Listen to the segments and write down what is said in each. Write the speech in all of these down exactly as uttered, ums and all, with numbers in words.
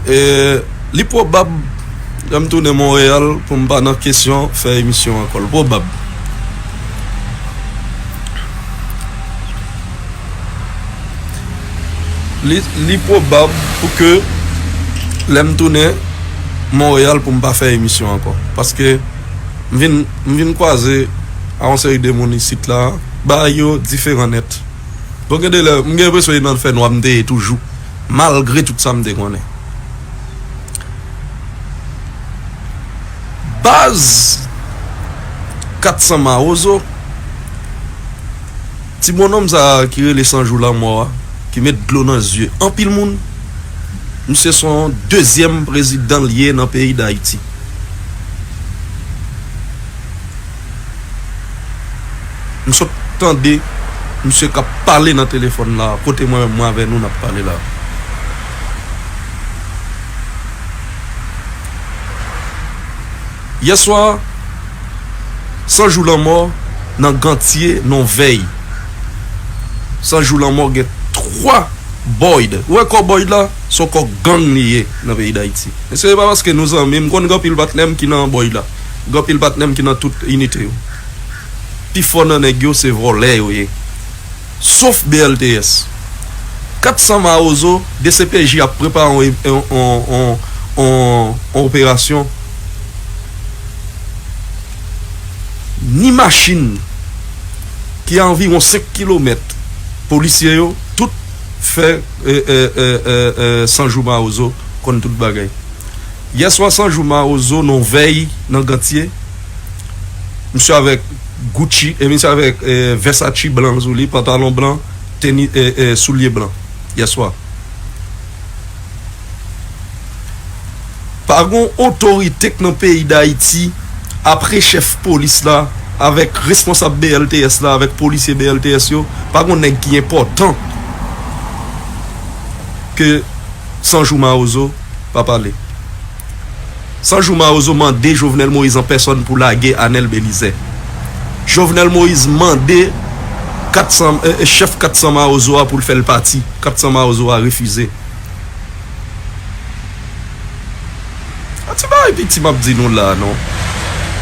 E, li pwobab lè m tounen Monreyal pou m pa nan kesyon fè emisyon ankò. L pwobab. Li, li pwobab pou ke lè m tounen Monreyal pou m pa fè emisyon ankò. Paske m vin, m vin kwaze a yon seri de moun isit la, bagay yo diferan nèt. Bon, gen de lè, m gen enpresyon e nan fènwa m te ye toujou, malgre tout sa m te konnen. Baz kat san Mawozo, ti bonnonm sa a ki rele San Jou Lanmò a, ki met dlo nan zye anpil moun, misye se yon dezyèm prezidan l ye nan peyi Dayiti. M sot tande misye k ap pale nan telefòn la, kote mwen menm mwen avè nou n ap pale la. Yèswa, San Jou Lanmò nan Gantye, nan vèy. San Jou Lanmò gen twa Boyd. Ou wè kò Boyd la? Se yon kò gang li ye nan peyi Dayiti. E se pa paske nou zanmi, m konn gen anpil patnè m ki nan Boyd la. Gen anpil patnè m ki nan tout inite yo. Pifò nan nèg yo se vòlè yo ye. Sof B L T S. Kat san Mawozo, D C P J ap prepare yon, yon, yon, yon, yon, yon operasyon. Ni machin ki a anviwon senk kilomèt, polisye yo, tout fè, e, e, e, e, e, San Jou Mawozo konn tout bagay. Yèswa San Jou Mawozo nan vèy nan Gantye, misye avèk Gucci, e misye avèk, e, Versace blan sou li, pantalon blan, teni, e, e, soulye blan. Yèswa. Pa gon otorite k nan peyi Dayiti, apre chèf polis la, avèk responsab B L T S la, avèk polisye B L T S yo, pa gon nèg ki enpòtan ke San Jou Mawozo pa pale. San Jou Mawozo mande Jovenel Moïse an pèsòn pou lage Anèl Belizaire. Jovenel Moïse mande kat san, e, e, chèf kat san Mawozo a pou l fè l pati. Kat san Mawozo a refize. A ti bagay piti m ap di nou la, non.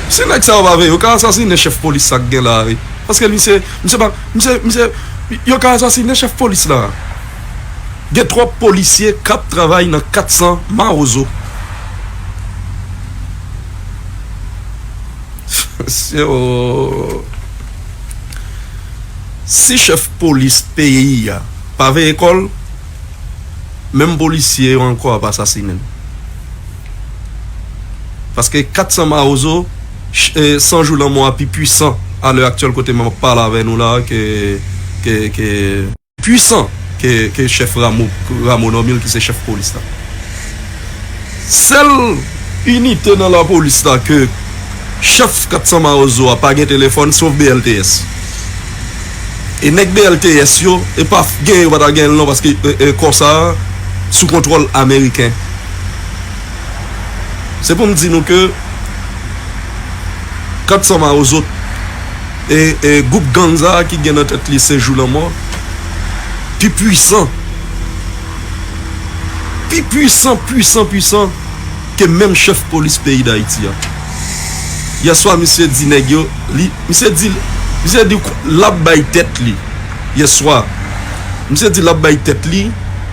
Si nèg sa yo pa vle, yo ka asasinen chèf polis sa k gen la, wi. Paske misye, misye pa, misye, misye, yo ka asasinen chèf polis la. Gen twòp polisye k ap travay nan kat san Mawozo. Yo, si chèf polis peyi a pa veye kò l, menm polisye yo ankò ap asasinen l. Paske kat san Mawozo, ch-, e, San Jou Lanmò a pi pwisan a lè aktyèl kote m ap pale avè nou la ke, ke, ke pwisan ke, ke chèf Rameau, Rameau Normil ki se chèf polis la. Sèl inite nan lapolis la ke chèf kat san Mawozo a pa gen telefòn, sof B L T S. E nèg B L T S yo, e pa f-, gen yo pa ta gen l non, paske, e, e, kò sa a sou kontwòl ameriken. Se pou m di nou ke kat san Mawozo, e, e, gwoup gang sa a ki gen nan tèt li San Jou Lanmò, pi pwisan, pi pwisan, pwisan, pwisan ke menm chèf polis peyi Dayiti a. Yèswa, misye di nèg yo, li, misye di, misye di l ap bay tèt li. Yèswa, misye di l ap bay tèt li,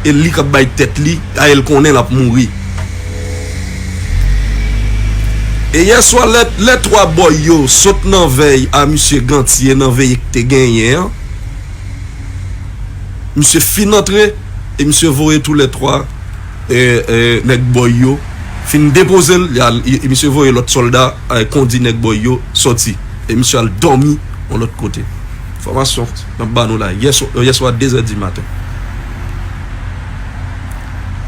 e li k ap bay tèt li, a, e l konnen l ap mouri. E yèswa, lè, lè twa bòy yo sot nan vèy a misye Gantye, nan veye k te genyen an, misye fin antre, e misye voye toulètwa, e, e, nèg bòy yo, fin depoze l, y al, e, e misye voye lòt sòlda, e, kondi nèg bòy yo sòti. E misye al dòmi yon lòt kote. Enfòmasyon n ap ba nou la, yè swa, yè swa de zè di maten.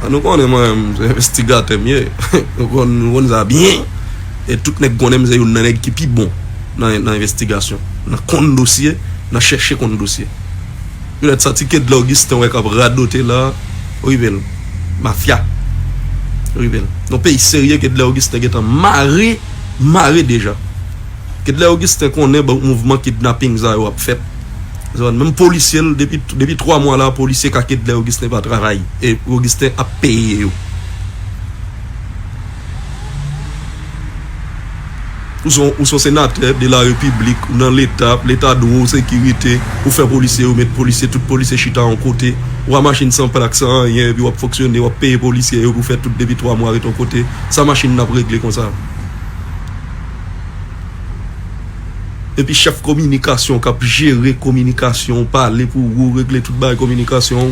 A, nou konnen mwen menm, se envestigatè m ye. Nou konn, nou konn sa byen. E tout nèg konnen m se youn nan nèg ki pi bon nan, nan envestigasyon, nan konn dosye, nan chèche konn dosye. Yo lè t santi Kedlè Augustin wè k ap radote la, rive l. Mafya. Rive l. Yon peyi serye, Kedlè Augustin gentan mare, mare deja. Kedlè Augustin konnen bon mouvman kidnaping sa yo ap fèt. Zòn, menm polisye l, depi, depi twa mwa la, polisye ka Kedlè Augustin pa travay. E Augustin ap peye yo. Ou se yon, ou se yon senatè de la repiblik, ou nan leta, leta dwe w sekirite, ou fè polisye, ou met polisye, tout polisye chita yon kote, ou a machin san plak, san anyen, epi w ap fonksyone, w ap peye polisye yo pou fè tout depi twa mwa ret yon kote. Sa machin nan ap regle konsa? Epi chèf kominikasyon k ap jere kominikasyon, pale pou ou, regle tout bagay kominikasyon.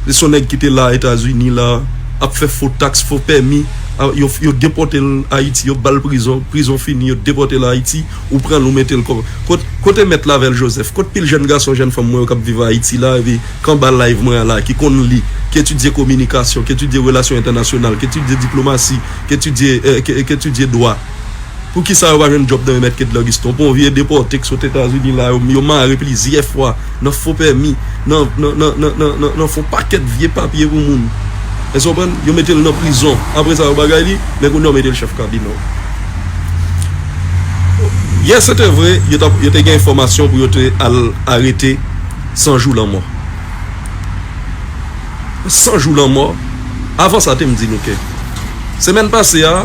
Se yon nèg ki te la Etazini la, ap fè fo taks, fo pèmi, a, yo, yo depòte l Ayiti, yo ba l prizon, prizon fini, yo depòte l Ayiti, ou pran l, ou mete l kòm. Kot-, kote mèt Lavelle Joseph? Kot pil jèn gason, jèn fanm mwen yo k ap viv Ayiti la, epi k anba live mwen an la, ki konn li, ki etidye kominikasyon, ki etidye relasyon entènasyonal, ki etidye diplomasi, ki etidye, eh, ki, ki etidye dwa? Poukisa yo pa jwenn djòb nan men mèt Kedlè Ogiston? Pou yon vye depòte k sot Etazini la, yo, yo mare plizyè fwa nan fo pèmi, nan, nan, nan fon pakèt vye papye pou moun. Èske w konprann? Yo mete l nan prizon. Apre sa, yo bagay li, men kounye a yo mete l chèf kabinè. Yè, se te vre, yo t ap, yo te gen enfòmasyon pou yo te al arete San Jou Lanmò. San Jou Lanmò, avan sa, te m di nou ke semèn pase a,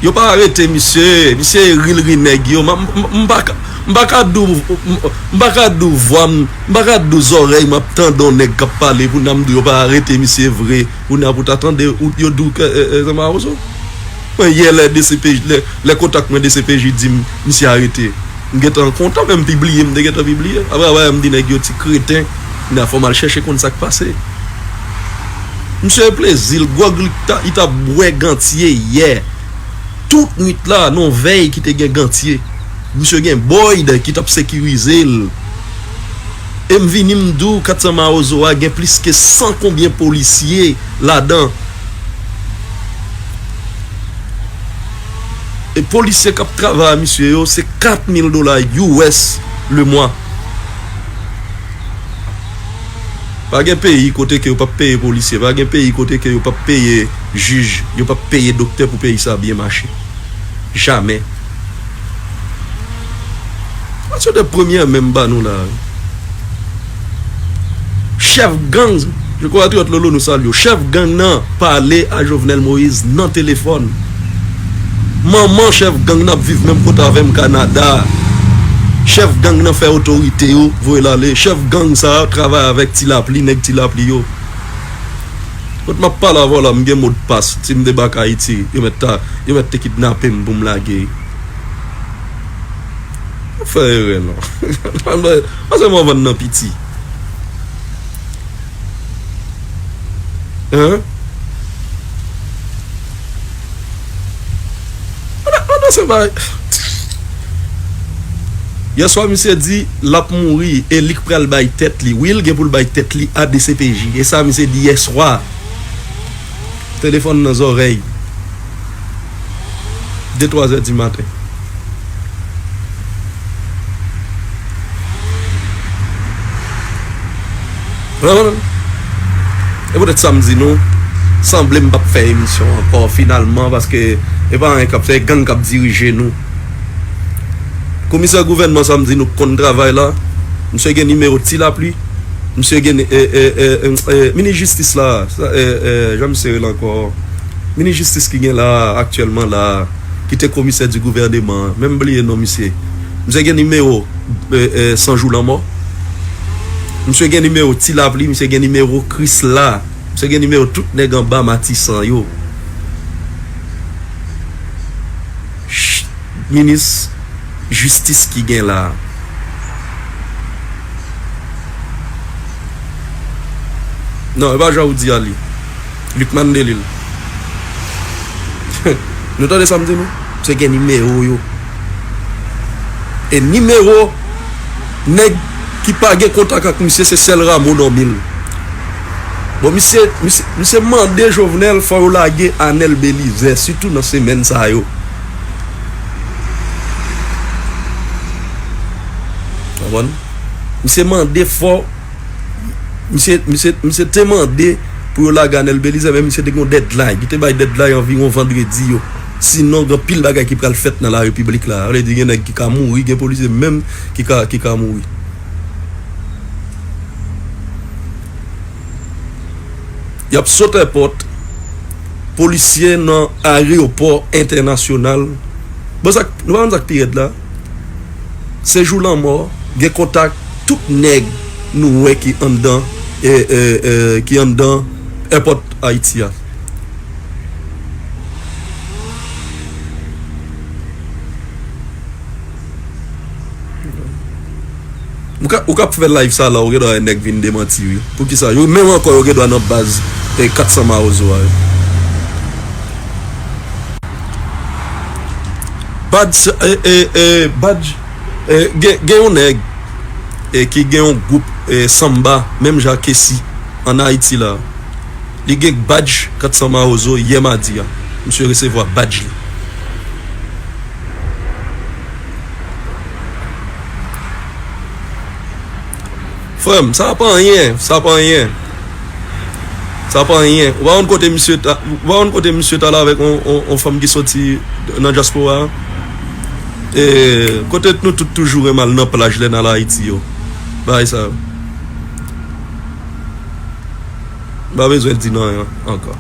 yo pa arete misye, misye ri l ri nèg yo. M, m, m pa ka, m pa ka di w, m, m pa ka di w vwa m, m pa ka di w zòrèy m ap tande yon nèg k ap pale, pou n a m di w yo pa arete misye vre. Kounye a pou ta tande, ou, yo di w ke, eh, eh, Zan Mawozo. Mwen, yè, lè D C P J, lè, lè kontak mwen D C P J di m, misye arete. M gentan kontan, men m pibliye, m te gentan pibliye. Apre, apre, m di nèg yo ti kreten, kounye a fò m al chèche konn sa k pase. Misye plezi l, gwòg li ta, li t ap bwè Gantye yè. Tout nwit la, nan vèy ki te gen Gantye. Misye gen Boyd ki t ap sekirize l. E m vini m di w, kat san Mawozo a gen plis ke san konbyen polisye ladan. E polisye k ap travay a misye yo, se kat mil dola U S le mwa. Pa gen peyi kote ke yo p ap peye polisye, pa gen peyi kote ke yo p ap peye jij, yo p ap peye doktè pou peyi sa byen mache. Jamè. Sa se de premyè menm ba nou la. Chèf gang, je konpatriyòt Lolo, nou salye w. Chèf gang nan pale a Jovenel Moïse nan telefòn. Manman chèf gang nan ap viv menm kote avè m Kanada. Chèf gang nan fè otorite yo voye l ale. Chèf gang sa a travay avèk Ti Lapli, nèg Ti Lapli yo. Kot m ap pale avè w la, m gen modpas. Si m debake Ayiti, yo mèt ta, yo mèt te kidnape m pou m lage. Pa fè erè non. Pase m vann nan piti. Hein? Ann, ann, se bay. Yèswa, misye di l ap mouri e li k pral bay tèt li. Wi, l gen pou l bay tèt li a D C P J. E sa misye di yèswa. Telefòn nan zòrèy. De, twa zè di maten. Ou konprann? E poutèt sa m di nou, sanble m p ap fè emisyon ankò finalman, paske e pa anyen k ap fè, gang k ap dirije nou. Komisè gouvènman sa m di nou k konn travay la, misye gen nimewo Ti Lapli, misye gen, e, e, e, e, e, minis jistis la, sa, e, e, jan misye rele ankò? Minis jistis ki gen la aktyèlman la, ki te komisè di gouvèneman, men m bliye non misye. Misye gen nimewo, e, e, San Jou Lanmò. Misye gen nimewo Ti Lapli, misye gen nimewo Krisla. Misye gen nimewo tout nèg anba Matisan yo. Ch-, minis jistis ki gen la. Non, e pa jan ou di a li. Lucmane Delille. Nou tande sa m di nou? Misye gen nimewo yo. E nimewo nèg ki pa gen kontak ak misye, se sèl Rameau Normil. Bon, misye, misye, misye mande Jovenel fò yo lage Anèl Belizaire, sitou nan semèn sa yo. Konprann? Misye mande fò, misye, misye, misye te mande pou yo lage Anèl Belizaire, men misye te gen yon deadline. Li te bay deadline anviwon vandredi yo. Sinon, gen anpil bagay ki pral fèt nan larepiblik la. Sa vle di, gen nèg ki ka mouri, gen polisye menm ki ka, ki ka mouri. Y ap sote pòt, polisye nan areyopò entènasyonal. Bon, sa k, nou pa konn sa k pi rèd la? Sejou Lanmò gen kontak tout nèg nou wè ki anndan, e, e, e, ki anndan èpòt Ayiti a. Ou ka, ou ka fè live sa la, ou gen dwa wè nèg vin demanti, wi. Poukisa? Yo menm ankò, yo gen dwa nan baz, e, kat san Mawozo a, wi. Badj, e, e, e, badj, e, gen, gen yon nèg, e, ki gen yon gwoup, e, sanba, menm jan ak Kessy, ann Ayiti la. Li gen badj kat san Mawozo yè madi a. Misye resevwa badj li. Frè m, sa pa anyen, sa pa anyen. Sa pa anyen. Ou pa konn kote misye ta, ou pa konn kote misye t al avèk on, on, on fanm ki soti nan dyaspora a? E, kote nou tout toujou renmen al nan plaj lè n al Ayiti yo? Bagay sa yo. M pa bezwen di nan anyen ankò.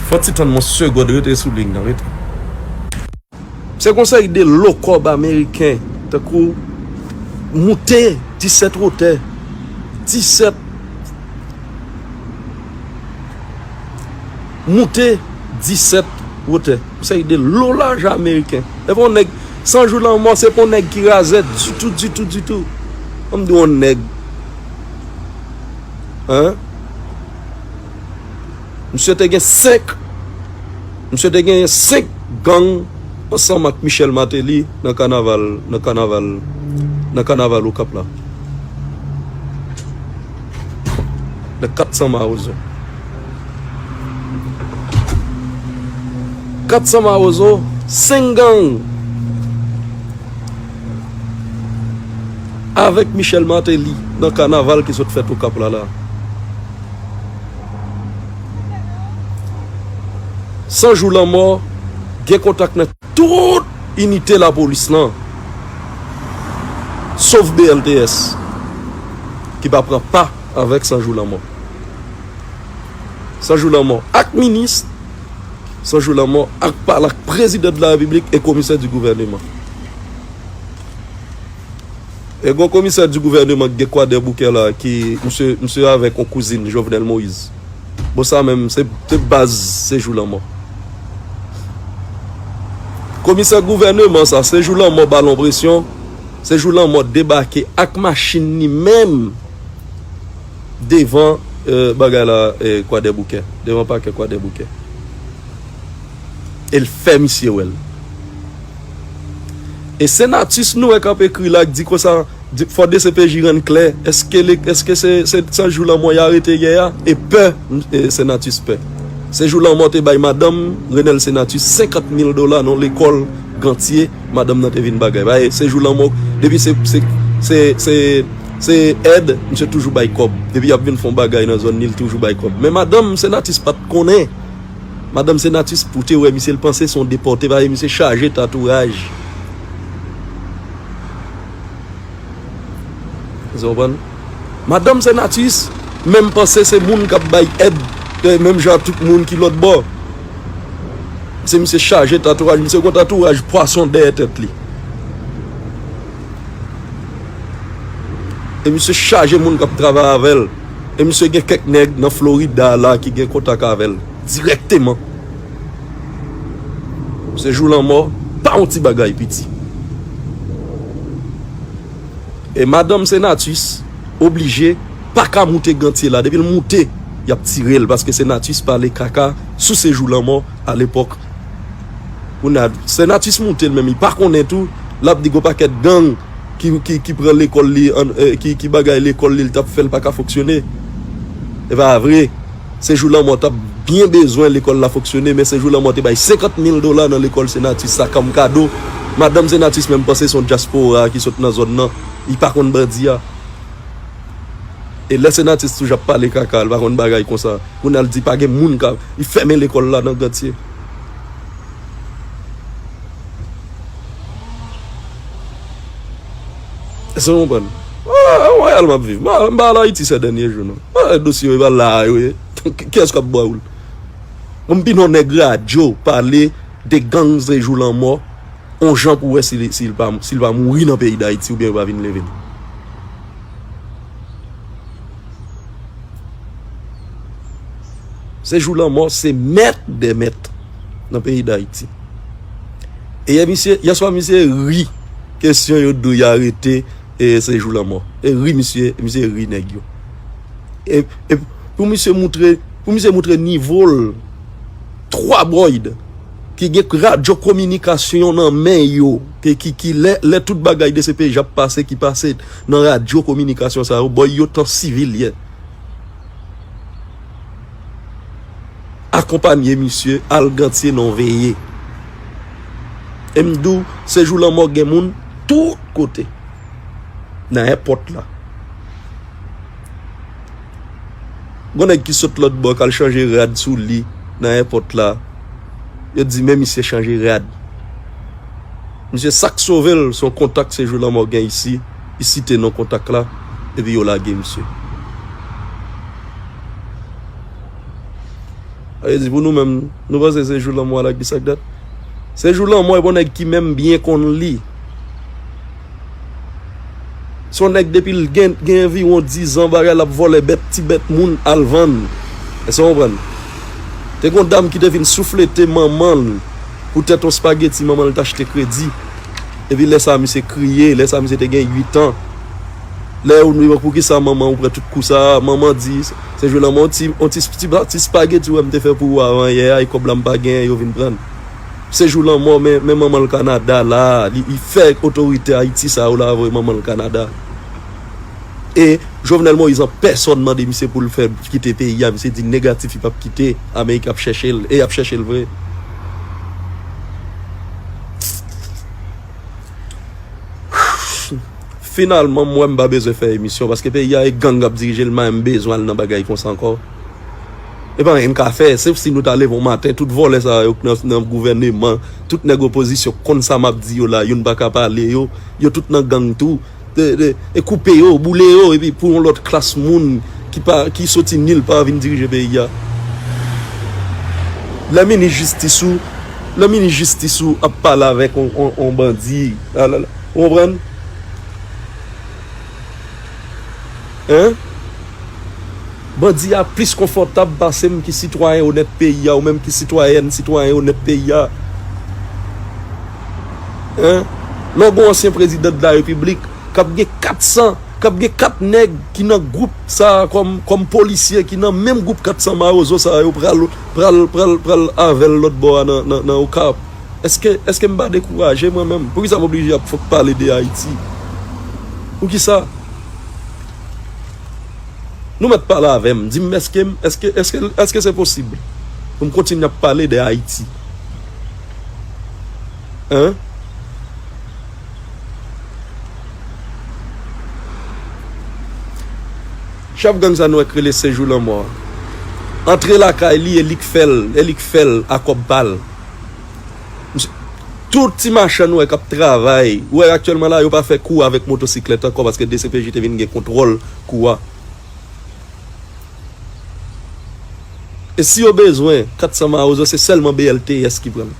Fò ti tann yon segond, rete sou liy nan, rete. Se konsèy de lo kòb ameriken, tankou moute disèt wotè, disèt, moute disèt wotè. Konsèy de lo lajan ameriken. E pa yon nèg, San Jou Lanmò, se pa yon nèg ki razè ditou, ditou, ditou. An m di yon nèg. Hein? Misye te gen senk, misye te gen senk gang ansanm ak Michel Martelly nan kanaval, nan kanaval, nan kanaval Okap la. Nan kat san Mawozo. Kat san Mawozo, senk gang avèk Michel Martelly nan kanaval ki sot fèt Okap la la. San Jou Lanmò gen kontak nan tout inite lapolis lan, sof B L T S, ki pa pran pa avèk San Jou Lanmò. San Jou Lanmò ak minis, San Jou Lanmò ak pale ak prezidan de la repiblik e komisè di gouvèneman. E gon komisè di gouvèneman ki gen Kwadèboukè la, ki misye, misye avèk yon kouzin Jovenel Moïse. Bon, sa menm, se, se baz Sejou Lanmò. Komisè gouvèneman sa, Sejou Lanmò ba l yon presyon, Sejou Lanmò debake ak machin li menm devan, eh, bagay la, eh, Kwadèboukè, devan pakè Kwadèboukè. E l fè misye wè l. E Senatus nou wè k ap ekri la, k di konsa, di, fò D C P J rann klè, èske le, èske se, se San Jou Lanmò y arete yè a? E pè, e, Senatus pè. Sejou Lanmò te bay madanm Renel Senatus senkant mil dola nan lekòl Gantye, madanm nan te vin bagay. Bay Sejou Lanmò, depi se, se, se, se, se èd, misye toujou bay kòb. Depi y ap vin fè yon bagay nan zòn li, l toujou bay kòb. Men madanm Senatus pa t konnen. Madanm Senatus, pou te wè misye, l panse se yon depòte, paske misye chaje tatouraj. Ou konprann? Madanm Senatus menm panse se moun k ap bay èd, eh, menm jan ak tout moun ki lòt bò. Se misye chaje tatouraj, misye gon tatouraj pwason dèyè tèt li. E misye chaje moun k ap travay avè l. E misye gen kèk nèg nan Florida la ki gen kontak avè l dirèkteman. Sejou Lanmò pa yon ti bagay piti. E madanm Senatus oblije pa ka moute Gantye la. Depi l moute, y ap tire l paske Senatus pale kaka sou Sejou Lanmò alepòk. Kounye a, Senatus moute l menm, li pa konnen tou, l ap di gon pakèt gang ki, ki, ki pran lekòl li, an, eh, ki, ki bagay lekòl li, l t ap fè l pa ka fonksyone. E pa vre. Sejou Lanmò t ap byen bezwen lekòl la fonksyone, men Sejou Lanmò te bay senkant mil dola nan lekòl Senatus sa kòm kado. Madanm Senatus menm panse se yon dyaspora ki sot nan zòn nan. Li pa konn bandi a. E lè Senatus toujou ap pale kaka, li pa konn bagay konsa. Kounye a l di pa gen moun ka, li fèmen lekòl la nan Gantye. Èske w konprann? O, Ah, an Wayal m ap viv. M pa, m pa al Ayiti sè dènye jou, non. Ah, dosye yo, e pa la yo ye. Kiyès k ap bwè woul? Bon, m pi non nèg radyo pale de gang Sejou Lanmò, on jan pou wè si li, si l pa, si l pa mouri nan peyi Dayiti oubyen yo pa vin leve l. Sejou Lanmò se mèt dè mèt nan peyi Dayiti. E yè misye, yèswa misye ri kesyon yo di w y arete e Sejou Lanmò. E ri misye, misye ri nèg yo. E, e pou misye moutre, pou misye moutre nivo l, twa Boyd ki gen radyo kominikasyon nan men yo, ki, ki, ki lè, lè tout bagay de se peyi ap pase, ki pase nan radyo kominikasyon sa yo, Boyd yo tan sivil yè. Akonpanye misye al Gantye nan veye. E m di w, Sejou Lanmò gen moun tout kote. Nan èpòt la. Gon nèg ki sot lòt bò k al chanje rad sou li nan èpòt la. Yo di men misye chanje rad. Misye sa k sove l se yon kontak Sejou Lanmò gen isi. Li site non kontak la. Epi yo lage misye. Sa vle di pou nou menm, nou panse Sejou Lanmò a la ki sa k dat? Sejou Lanmò e bon nèg ki menm byen konn li. Se yon nèg depi l gen, gen anviwon dizan bagay l ap vòlè bèt, ti bèt moun al vann. Èske w konprann? Te gen yon dam ki te vin souflete manman l poutèt yon spageti manman l t achte kredi. Epi lè sa a misye kriye, lè sa a misye te gen uit an. Lè yo di poukisa manman ou pran tout kou sa a, manman di, Sejou Lanmò, yon ti, yon ti, ti, ti spageti w wè m te fè pou ou avan yè a, e kòb la m pa genyen, yo vin pran l. Sejou Lanmò, men, men manman l Kanada la, li, li fè otorite Ayiti sa yo lave manman l Kanada. E Jovenel Moïse an pèsòn mande misye pou l fè kite peyi a, misye di negatif, li p ap kite, Amerik ap chèche l, e y ap chèche l vre. Finalman, m wè m pa bezwen fè emisyon, paske peyi a e gang k ap dirije l, m pa menm bezwen al nan bagay konsa ankò. E pa anyen n ka fè, sef si nou ta leve yon maten, tout vòlè sa yo k nan, nan gouvèneman, tout nèg opozisyon k konn sa m ap di yo la, youn pa ka pale yo, yo tout nan gang tou. De, de, e koupe yo, boule yo, epi pou yon lòt klas moun ki pa, ki soti nil pa vin dirije peyi a. Lè minis jistis ou, lè minis jistis ou ap pale avèk on, on, on bandi, la, la, la, ou konprann? Hein? Bandi a plis konfòtab pase m ki sitwayen onèt peyi a, ou menm ki sitwayèn, sitwayen onèt peyi a. Hein? Lè w gen yon ansyen prezidan de la repiblik k ap gen kat san, k ap gen kat nèg ki nan gwoup sa a kòm, kòm polisye, ki nan menm gwoup kat san mawozo sa a, yo pral, pral, pral, pral avè l lòt bò a nan, nan, nan Okap. Èske, èske m pa dekouraje mwen menm? Poukisa m oblije ap fòk pale de Ayiti? Poukisa? Nou mèt pale avè m, di m èske m, èske, èske, èske se posib pou m kontinye ap pale de Ayiti? Hein? Chèf gang sa nou wè k rele Sejou Lanmò a. Antre lakay li e li k fè l, e li k fè l a kòb pa l. Misye, tout ti machann nou wè k ap travay. Ou wè aktyèlman la, yo pa fè kou avèk motosiklèt ankò paske D C P J te vin gen kontwòl kou a. E si yo bezwen kat san mawozo, se sèlman B L T S ki pran l.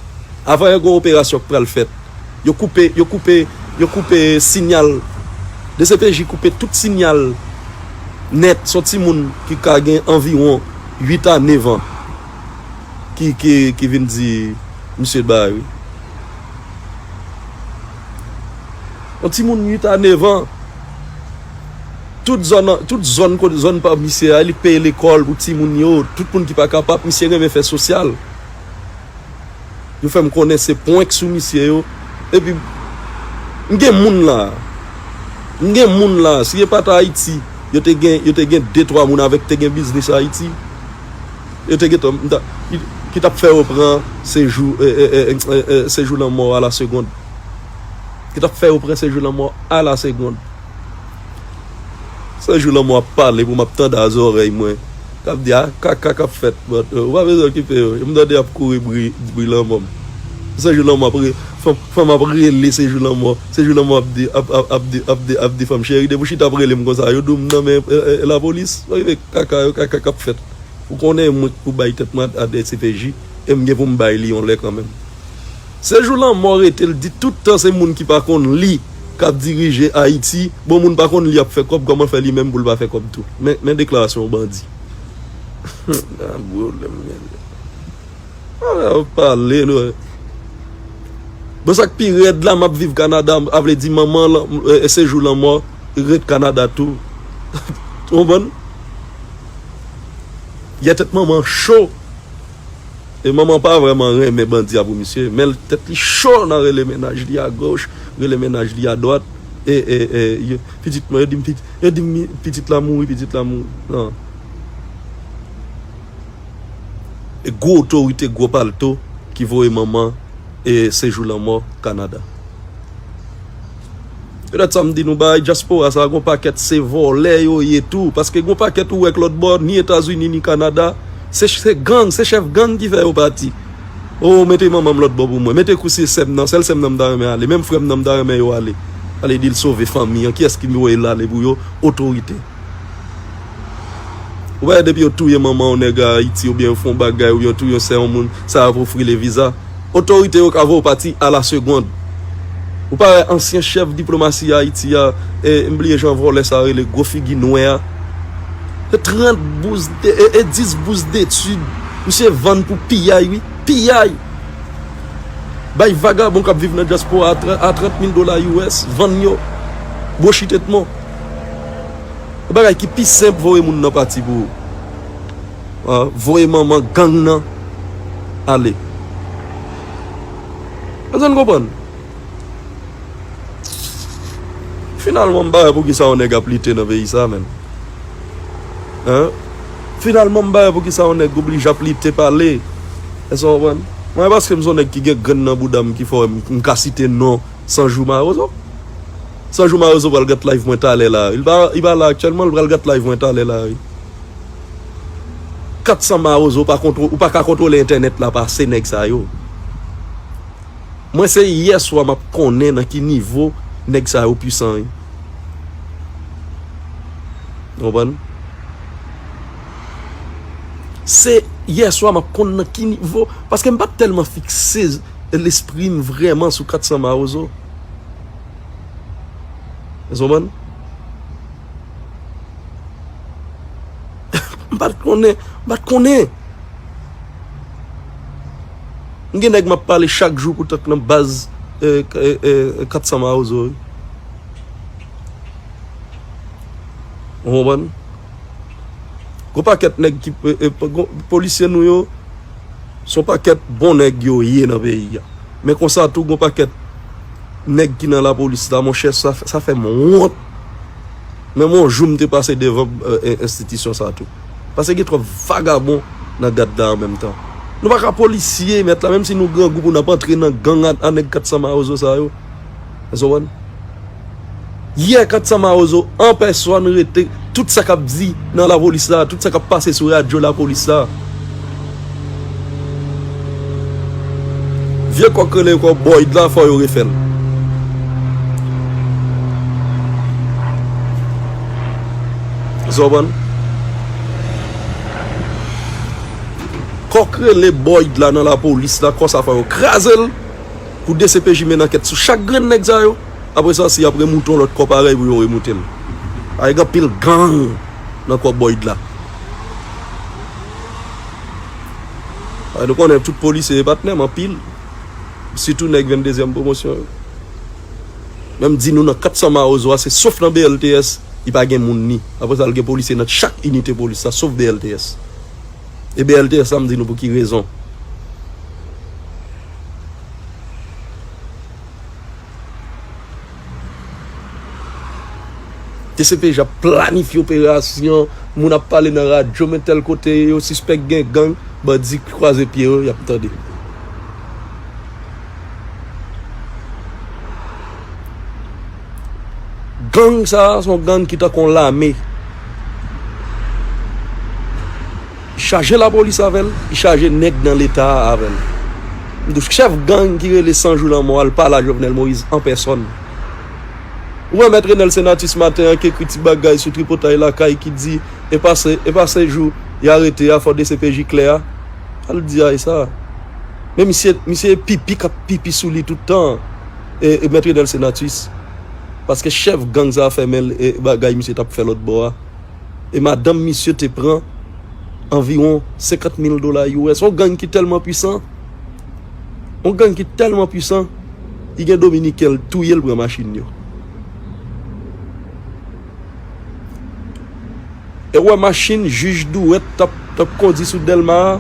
Avan yè gen yon operasyon k pral fèt. Yo koupe, yo koupe, yo koupe sinyal. D C P J koupe tout sinyal nèt. Se yon timoun ki ka gen anviwon uit a nèf an ki, ki, ki vin di misye bay wi. Yon timoun uit a nèf an. Tout zòn, tout zòn kote, zòn pa misye a, li peye lekòl pou timoun yo, tout moun ki pa kapab, misye renmen fè sosyal. Yo fè m konnen se prank sou misye yo. Epi, m gen moun la. M gen moun la. Si e pa t Ayiti, yo te gen, yo te gen de twa moun avèk te gen biznis Ayiti. Yo te gentan, m ta, ki, ki t ap fè yo pran Sejou, e, e, e, e, e, Sejou Lanmò a la segond. Ki t ap fè yo pran Sejou Lanmò a la segond. Sejou Lanmò ap pale pou m ap tande a zòrèy mwen. K ap di, a, kaka k ap fèt, but, euh, ou pa bezwen okipe yo. M tande y ap kouri bri, bri lanmò m. Se jou lanmò ap re-, fanm, fanm ap rele, se jou lanmò, se jou lanmò ap di, ap, ap, ap di, ap di, ap di fanm cheri, depi w chita ap rele m konsa, yo di w m nan men, e, e, lapolis. Mwen rive kaka, yo kaka k ap fèt. Ou konnen mwen k pou bay tèt mwen a, a D C P J, e m gen pou m bay li yon lè kanmenm. Se jou lanmò rete, l di tout tan se moun ki pa konn li k ap dirije Ayiti. Bon, moun pa konn li ap fè kòb, kòman fè li menm pou l pa fè kòb tou? Men, men deklarasyon yon bandi. Ah, pwoblèm, men. Ah, w pale, nou. Bon, sa k pi rèd la, m ap viv Kanada, a vle di manman lan, e, e, se jou lanmò, ret Kanada tou. Ou konprann? Yè tèt manman cho. E manman pa vrèman renmen bandi a pou misye, men tèt li cho nan rele mennaj li agoch, rele mennaj li adwat. E, e, e, yo, pitit mwen, yo di m pitit, yo di m pitit la mouri, pitit la mouri. Non. E gwo otorite, gwo palto ki voye manman e sejou lanmò Kanada. Petèt sa m di nou bagay dyaspora sa, gon pakèt se vòlè yo ye tou, paske gon pakèt ou wè k lòt bò, ni Etazini, ni Kanada, se, se gang, se chèf gang ki fè yo pati. O, mete manman m lòt bò pou mwen, mete kousye sè m nan, sèl sè m nan m ta renmen ale, menm frè m nan m ta renmen yo ale. Ale di l sove fanmi an, kiyès ki voye l ale pou yo? Otorite. Ou pa wè depi yo touye manman yon nèg Ayiti, oubyen yo fè yon bagay, oubyen yo touye yon sè yon moun, sa ap ofri le viza. Otorite yo ka voye w pati a la segond. Ou pa wè ansyen chèf diplomasi Ayiti a, e, m bliye jan vòlè sa rele, gwo figi nwè a. E trant bouz de, e, e dis bouz detid. Misye vann pou piyay, wi. Piyay! Bay vagabon k ap viv nan dyaspora a, a trant mil dola U S, vann yo. Bwochi tèt mò. Yon bagay ki pi senp, voye moun nan pati pou ou. Ah, voye manman gang nan ale. Èske n konprann? Finalman, m pa wè poukisa yon nèg ap lite nan peyi sa, menm. Hein? Finalman, m pa wè poukisa yon nèg oblije ap lite pale. Èske w konprann? Mwen, paske m se yon nèg ki gen grenn nan bouda m ki fè m, m ka site non Sanjou Mawozo. Sanjou Mawozo pral gad live mwen talè la. Li pa, li pa la aktyèlman, li pral gad live mwen talè la, wi. Kat san Mawozo pa kontwo-, ou pa ka kontwole entènèt la pase nèg sa yo. Mwen se yè swa m ap konnen nan ki nivo nèg sa yo pwisan, wi. Ou konprann? Se yè swa m ap konn nan ki nivo, paske m pa t tèlman fikse lespri m vrèman sou kat san Mawozo. Èske w konprann? M pa t konnen, m pa t konnen. M gen nèg m ap pale chak jou poutan k nan baz, e, e, e, kat san Mawozo, wi. Ou konprann? Gon pakèt nèg ki, e, e, gon, polisye nou yo, se yon pakèt bon nèg yo ye nan peyi a. Men konsa tou, gon pakèt nèg ki nan lapolis la, monchè, sa, sa fè m wont. Menm yon jou, m te pase devan, e, e, enstitisyon sa tou. Paske gen twòp vagabon nan gad la an menm tan. Nou pa ka polisye, mèt la, menm si nou grangou pou n ap antre nan gang a, a nèg kat san Mawozo sa yo. Èske w konprann? Yè, kat san Mawozo an pèsòn rete, tout sa k ap di nan lapolis la, tout sa k ap pase sou radyo lapolis la. Vye kòk rele kòk Boyd la, fò yo refè l. Èske w konprann? Kòk rele Boyd la nan lapolis la, kò sa fò yo kraze l. Pou D C P J mennen ankèt sou chak grenn nèg sa yo. Apre sa, si y ap remoute yon lòt kò parèy pou yo remoute l. Ay, gen anpil gang nan kò Boyd la. Ay, nou konnen tout polisye e patnè m anpil. Sitou nèg venndezyèm pwomosyon yo. Men m di nou nan kat san Mawozo a, se sof nan B L T S, li pa gen moun ni. Apre sa, l gen polisye nan chak inite polis la, sof B L T S. E B L T S la, m di nou pou ki rezon. D C P J ap planifye operasyon, moun ap pale nan radyo, men tèl kote yo sispèk gen gang, bandi kwaze pye yo, y ap tande. Gang sa a, se yon gang ki tankou yon lame. Li chaje lapolis avè l, li chaje nèg nan Leta a avè l. Chèf gang ki rele San Jou Lanmò al pale a Jovenel Moïse an pèsòn. Ou wè Mèt Renel Senatus maten an ki ekri ti bagay sou tripotay lakay ki di, e pa se, e pa se jou y arete a, fò D C P J klè a. Al di ay sa. Men misye, misye pipi k ap pipi sou li tout tan, e, e Mèt Renel Senatus. Paske chèf gang sa a fèmen l, e bagay misye t ap fè lòt bò a. E madanm misye te pran anviwon senkant mil dola U S. Yon gang ki tèlman pwisan, yon gang ki tèlman pwisan, li gen Dominiken l touye l pran machin yo. E w wè machin jij Dwèt t ap, t ap kondi sou Dèlma a,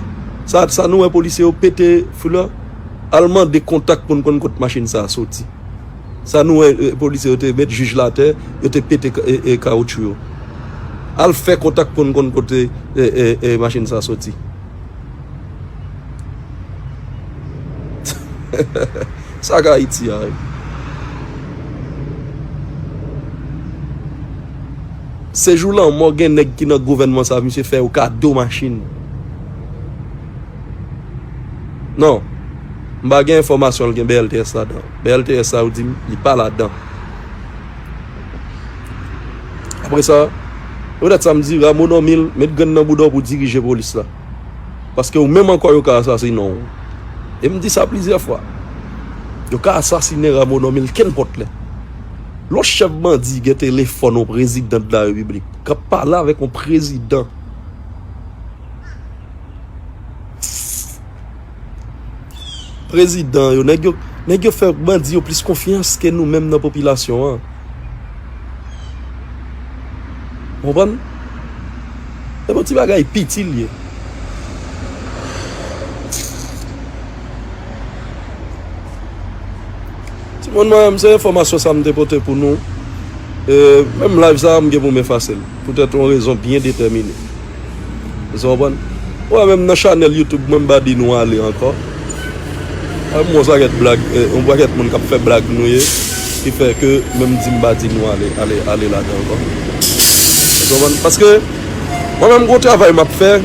sa, sa nou wè polisye yo pete fou la, al mande kontak pou n konn kot machin sa a soti. Sa nou wè, e, polisye yo te met jij la atè, yo te pete ka-, e, e, kawotchou yo. Al fè kontak pou n konn kote, e, e, e, machin sa soti. Sa k Ayiti a, wi. Se jou lanmò gen nèg ki nan gouvènman sa, misye fè yo kado machin. Non. M pa gen enfòmasyon l gen B L T S ladan. B L T S sa yo di m, li pa ladan. Apre sa, petèt sa m di, Rameau Normil, met grenn nan bouda w pou dirije polis la. Paske ou menm ankò yo ka asasinen w. E m di sa plizyè fwa. Yo ka asasinen Rameau Normil kenpòt lè. Lè yon chèf bandi gen telefòn yon prezidan de la repiblik, k ap pale avèk yon prezidan. Prezidan yo, nèg yo, nèg yo fè bandi yo plis konfyans ke nou menm nan popilasyon an. Ou konprann? Se pa yon ti bagay piti l ye. Timoun, mwen menm, se enfòmasyon sa m te pote pou nou. E, menm live sa, m gen pou m efase l. Poutèt yon rezon byen detèmine. Ou konprann? Ou wè, menm nan chanèl YouTube mwen, m pa di nou ale ankò. A, m wè yon pakèt blag, e, yon pakèt moun k ap fè blag nou ye, ki fè ke menm di m pa di nou ale, ale, ale ladan ankò. Ou konprann? Paske, mwen menm, gwo travay m ap fè,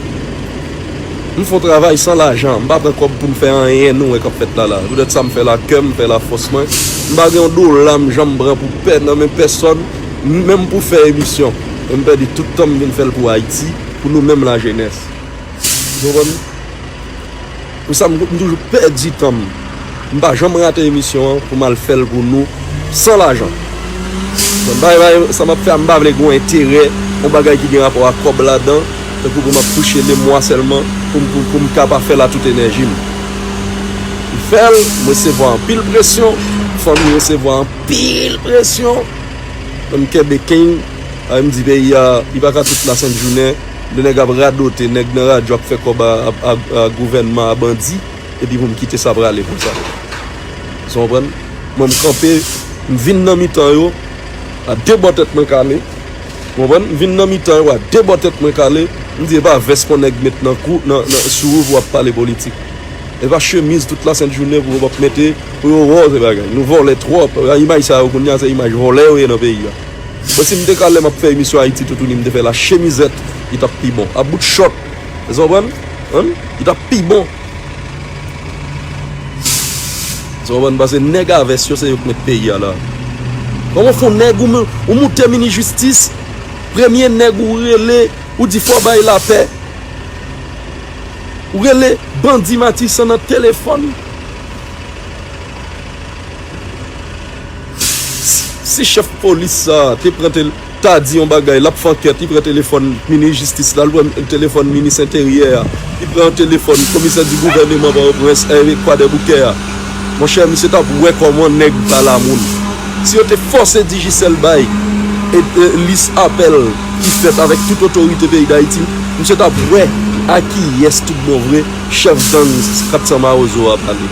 m fè yon travay san lajan, m pa pran kòb pou m fè anyen nou wè k ap fèt la la. Poutèt sa m fè l ak kè m, m fè l ak fòs mwen. M pa gen yon dola m janm pran pou pè nan men pèsòn, menm pou fè emisyon. E m pèdi tout tan m vin fè l pou Ayiti, pou nou menm lajenès. Ou konprann? Pou sa, m, m toujou pèdi tan m. M pa janm rate emisyon an pou m al fè l pou nou san lajan. Bon, bay, bay, sa m ap fè a, m pa vle gen yon enterè, yon bagay ki gen rapò ak kòb ladan, tankou pou m ap touche lemwa sèlman, pou m, pou, pou m ka pa fè l a tout enèji m. M fè l, m resevwa anpil presyon, fanmi resevwa anpil presyon, men m kenbe ken, a, m di peyi a, li pa ka tout lasent jounen, de nèg ap radote, nèg nan radyo ap fè kòb a, a, a, a gouvènman, a bandi, epi pou m kite sa prale konsa. Ou konprann? Mwen, m kanpe, m vin nan mitan yo, a de bò tèt mwen kale. Ou konprann? M vin nan mitan yo, a de bò tèt mwen kale. M di, e pa vès yon nèg met nan kou, nan, nan, sou ou pou w ap pale politik. E pa chemiz tout lasent jounen pou yo p ap mete, pou yo wè w se bagay. Nou vòlè twòp. Imaj sa yo kounye a, se imaj vòlè yo ye nan peyi a. Bon, si m te ka, lè m ap fè emisyon Ayiti Toutouni, m te fè l a chemizèt, li t ap pi bon. A bout chòt. Ou konprann? Hein? Li t ap pi bon. Ou konprann? Paske nèg a vès yo, se yo k met peyi a la. Kòman fè w nèg ou, ou moute minis jistis, premye nèg ou rele, ou di fò bay lapè. Ou rele bandi Matisan nan telefòn. Si chèf polis sa a te pran tel-, ta di yon bagay, l ap fè ankèt, li pran telefòn minis jistis la, l pran telefòn minis enteryè a, li pran telefòn komisè di gouvèneman Pòtoprens, Hervé Kwadèboukè a. Monchè, misye t ap wè kòman nèg pa la moun. Si yo te fòse Digicel bay, e, e, lis apèl ki fèt avèk tout otorite peyi Dayiti, misye t ap wè a kiyès tout bon vre chèf gang kat san Mawozo a pale.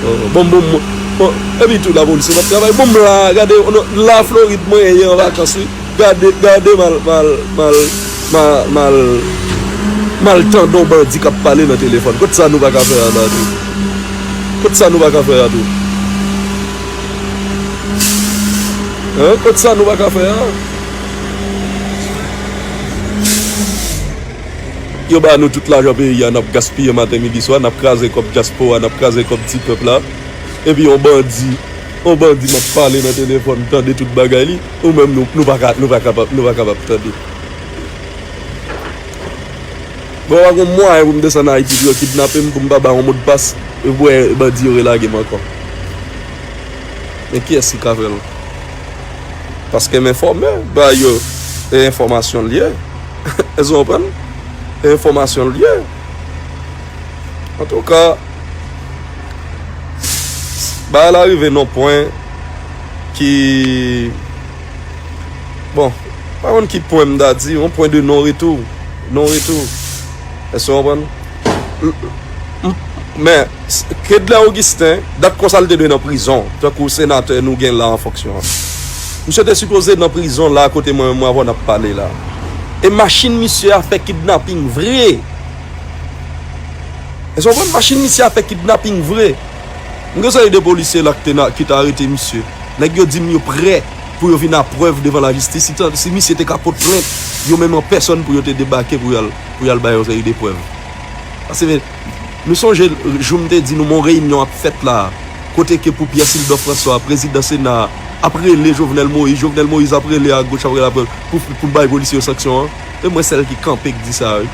Oh, bon, bon, bon, bon, epi tou lapolis yo p ap travay. Bon, m la, gade, non, la Florid mwen ye an vakans, wi. Gade, gade mal, mal, mal, mal, mal, mal tande yon bandi k ap pale nan telefòn. Kot sa nou pa ka fè a la tou? Kot sa nou pa ka fè a tou? Hein? Kot sa nou pa ka fè a? Yo ba nou tout lajan peyi a, n ap gaspiye maten, midi, swa, n ap kraze kòb dyaspora, n ap kraze kòb ti pèp la. Epi yon bandi, yon bandi m ap pale nan telefòn, tande tout bagay li, nou menm nou, nou pa ka, nou pa kapab, nou pa kapab tande. Bon, pa gon mwayen pou m desann Ayiti pou yo kidnape m, pou m pa ba yon modpas, epi pou wè bandi yo relage m ankò. Men kiyès ki ka fè l? Paske m enfòme, ba yo, e enfòmasyon l ye. Èske w konprann? E enfòmasyon l ye. Antouka, bagay la rive nan pwen ki, bon, pa konn ki pwen m ta di, yon pwen de non retou. Non retou. Èske w konprann? M- m- Men, s- Kedlè Augustin, dat konsa l te dwe nan prizon, tankou senatè nou gen la an fonksyon an. Misye te sipoze nan prizon la kote mwen menm avè w n ap pale la. E machin misye a fè kidnaping vre. Èske w konprann? Machin misye a fè kidnaping vre. M gen seri de polisye la ki te na- ki te arete misye. Nèg yo di m yo prè pou yo vin a prèv devan lajistis. Si, tan- si misye te ka pot plent, yo menm an pèsòn pou yo te debake pou y al, pou y al bay yon seri de prèv. Paske nou sonje jou m te di nou, men yon reyinyon ap fèt la, kote ke pou Pierre Sildor François, prezidan Sena a, ap rele Jovenel Moïse, Jovenel Moïse ap rele agoch, ap rele agoch pou, pou bay polisye yo sanksyon an. E mwen sèl ki kanpe k di sa, wi.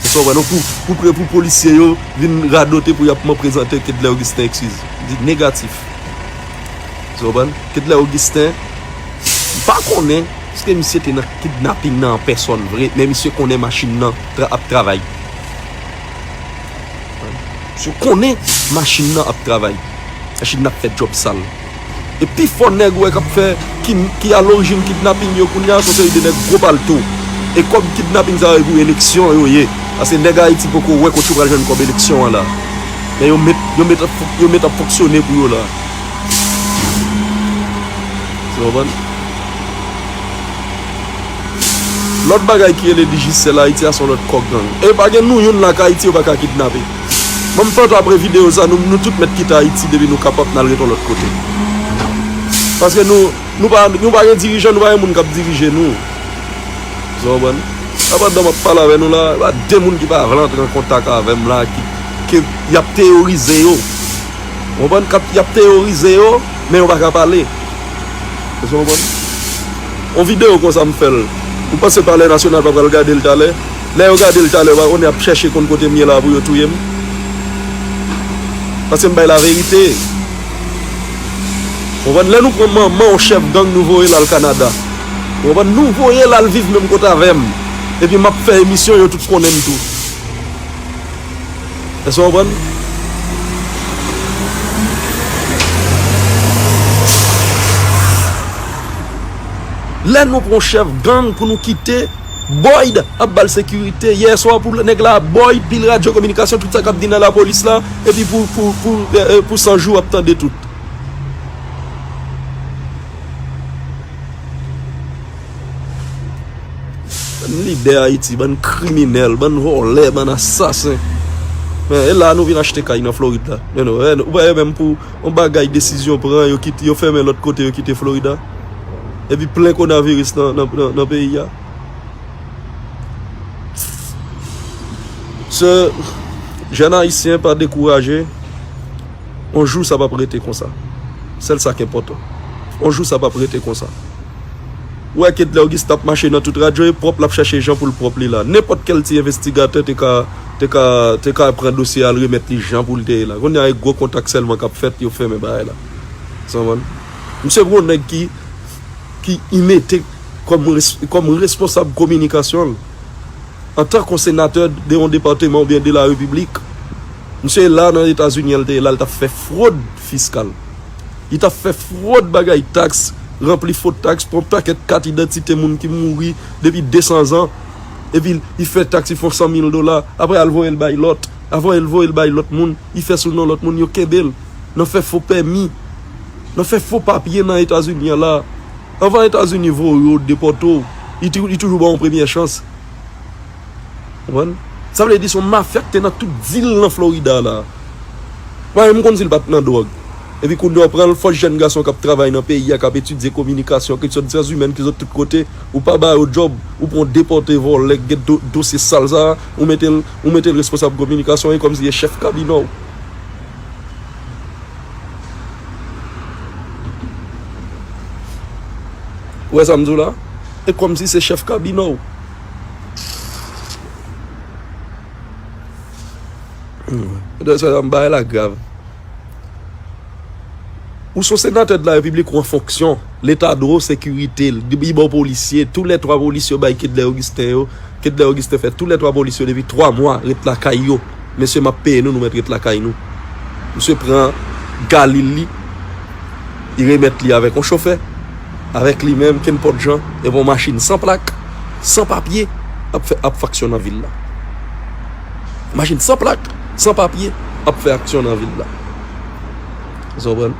Èske w konprann? Pou, pou, pou, pou polisye yo vin radote pou y ap mwen prezante Kedlè Augustin eskiz. Di negatif. Èske w konprann? Kedlè Augustin, m pa konnen, èske misye te nan kidnaping nan an pèsòn vre, men misye konnen machin nan tra- ap travay. Misye konnen machin nan ap travay. Machin nan ap fè djòb sal. E pifò nèg ou wè k ap fè, ki, ki alorijin kidnaping yo kounye a, se yon seri de nèg gwo palto. E kòb kidnaping sa yo, e pou eleksyon yo ye. Paske nèg Ayiti poko wè kote yo pral jwenn kòb eleksyon an la. Men yo met, yo met ap fon- yo met ap fonksyone pou yo la. Èske w konprann? Lòt bagay ki rele Digicel Ayiti a se yon lòt kòk gang. E pa gen nou youn la k Ayiti yo pa ka kidnape. Ban m foto apre videyo sa, nou, nou tout mèt kite Ayiti depi nou kapab n al ret yon lòt kote. Paske nou, nou pa, nou pa gen dirijan, nou pa gen moun k ap dirije nou. Èske w konprann? Apandan m ap pale avè nou la, pa de moun ki pa vle antre an kontak avè m la, ki, ke y ap teyorize yo. Ou konprann? K ap, y ap teyorize yo, men yo pa ka pale. Èske w konprann? Yon videyo konsa m fè l. Ou panse Palè Nasyonal pa pral gade l talè? Lè yo gade l talè, yo pa konnen y ap chèche konn kote m ye la pou yo touye m. Paske m bay laverite. Ou konprann? Lè nou pran manman yon chèf gang, nou voye l al Kanada. Ou konprann? Nou voye l al viv menm kote avè m. Epi m ap fè emisyon, yo tout konnen m tou. Èske w konprann? Lè nou pran yon chèf gang pou nou kite, Boyd ap ba l sekirite. Yè swa pou nèg la, Boyd, pil radyo kominikasyon, tout sa k ap di nan lapolis la, epi pou, pou, pou, eh, eh, pou san jou ap tande tout. Bann lidè Ayiti, bann kriminèl, bann vòlè, bann asasen. Men, e la nou vin achte kay nan Florid la. Men nou, eh, ou pa wè menm pou yon bagay desizyon pran, yo kite, yo fèmen lòt kote, yo kite Florida. Epi plen konaviris nan, nan, nan, nan peyi a. Se jèn ayisyen pa dekouraje. On jou sa p ap rete konsa. Sèl sa k enpòtan. On jou sa p ap rete konsa. Ou wè Kedlè Augustin ap mache nan tout radyo, e pwòp l ap chache jan pou l pwòp li la. Nenpòt kèl ti envestigatè te ka, te ka, te ka pran dosye a, al remèt li jan pou l te ye la. Kounye a, e gwo kontak sèlman k ap fèt, yo fèmen bagay la. Sa w konprann? Misye pou yon nèg ki, ki i mete kòm res-, kòm responsab kominikasyon l. Antanke yon senatè de yon depatman oubyen de la repiblik, misye la nan Etazini an, l te ye la, l t ap fè fwod fiskal. Li t ap fè fwod bagay taks, ranpli fo taks, pran pakèt kat idantite moun ki mouri depi de san zan, epi li fè taks, li fè yon san mil dola, apre al voye l bay lòt, apre l voye l bay lòt moun, li fè sou non lòt moun, yo kenbe l nan fè fo pèmi, nan fè fo papye nan Etazini an la. Anvan Etazini voye w, depòte w, li tou- li toujou ba w yon premyè chans. Konprann? Sa vle di se yon mafya ki te nan tout dil nan Florida la. Pa menm konn si l pa t nan dwòg. Epi kounye a w pran fòs jèn gason k ap travay nan peyi a, k ap etidye kominikasyon, ki sot syans imèn, ki sot tout kote, ou pa ba yo djòb, ou pran depòte vòlè, gen do, dosye sal sa, ou mete l, ou mete l responsab kominikasyon, e kòmsi e chèf kabinè w. Ou wè sa m di w la? E kòmsi se chèf kabinè w. Hmm. Sa, sa, bagay la grav. Ou se yon senatè de la repiblik ou an fonksyon. Leta dwe w sekirite l. Li ba w polisye. Tou lè twa polisye yo bay Kedlè Augustin yo. Kedlè Augustin fè tou lè twa polisye yo depi twa mwa ret lakay yo. Mesye, m ap peye nou, nou mèt ret lakay nou. Misye pran galil li, li remèt li avèk yon chofè, avèk li menm, kenpòt jan, epi yon machin san plak, san papye, ap fè, ap fè aksyon nan vil la. Machin san plak, san papye, ap fè aksyon nan vil la. Sa w konprann?